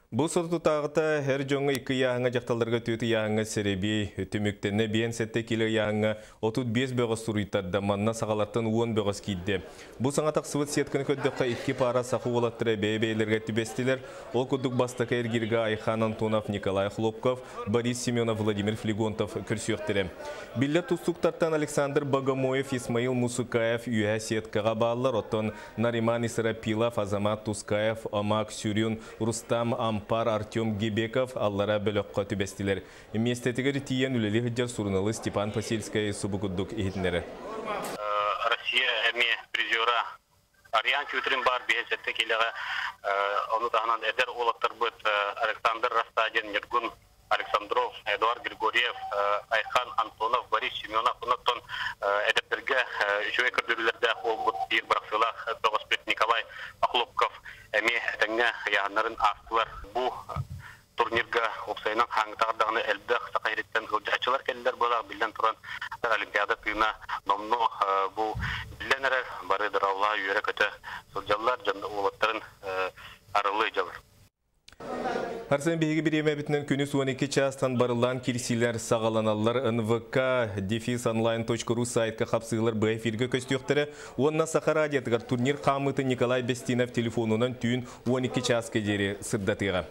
Бу сотутааҕыта эр дьоҥҥо 2 ыйааһыҥҥа, дьахталларга 4 ыйааһыҥҥа сэрэбиэй түмүктэннэ. 57 кило ыйааһыҥҥа 35 бөҕөс суруйтарда. Манна сахалартан 10 бөҕөс киирдэ. Бу саҥа тахсыбыт сетканы көрдөххө, 2 пара саха уолаттара бэйэ-бэйэлэригэр түбэстилэр. Ол курдук бастакы эргииргэ Айхан Антонов, Николай Хлопков, Борис Семенов, Владимир Флегонтов көрсүөхтэрэ. Биллэр тустууктартан Александр Богомоев, Исмаил Мусукаев үөһэ сеткаҕа бааллар. Оттон Нариман Исрапилов, Азамат Тускаев, Омак Сюрюн, Рустам Ампар, Артем Гебеков аллара бөлөххө түбэстилэр. Миэстэтигэр тиийэн үлэлии сылдьар суруналыыс Степан Посельскай субу курдук иһитиннэрэр. Россия эмиэ призера Ариан Тютрин баар 5-7 килэҕэ, ону таһынан эдэр уолаттарбыт Александр Растадин, Ньургун Александров, Эдуард Григорьев, Айхан Антонов, Борис Семенов, оннуттан эдэрдэргэ үчүгэй көрдөрүүлэрдээх уолбут биир бырахсыылаах бөҕөспүт Николай Охлопков эмиэ этэҥҥэ ыйааһыннарын аастылар. Бу турнирга уопсайынан хаһааҥҥытааҕар даҕаны элбэх саха сириттэн ыалдьааччылар кэллилэр буолаах, биллэн туран, Олимпиада тыына номнуо бу биллэн эрэр, бары дыраллаах үөрэ-көтө сылдьаллар, дьон уолаттарын арыллыы дьалар. Арсен биһиги бириэмэбитинэн күнүс 12 чаастан барыллаан кирсиилэр саҕаланаллар. НВК дефис онлайн.ру сайтка хапсыылар б эфиргэ көстүөхтэрэ. Уонна Саха радиотыгар турнир хаамыытын Николай Бестинов телефонунан түүн 12 чааска диэри сырдатыаҕа.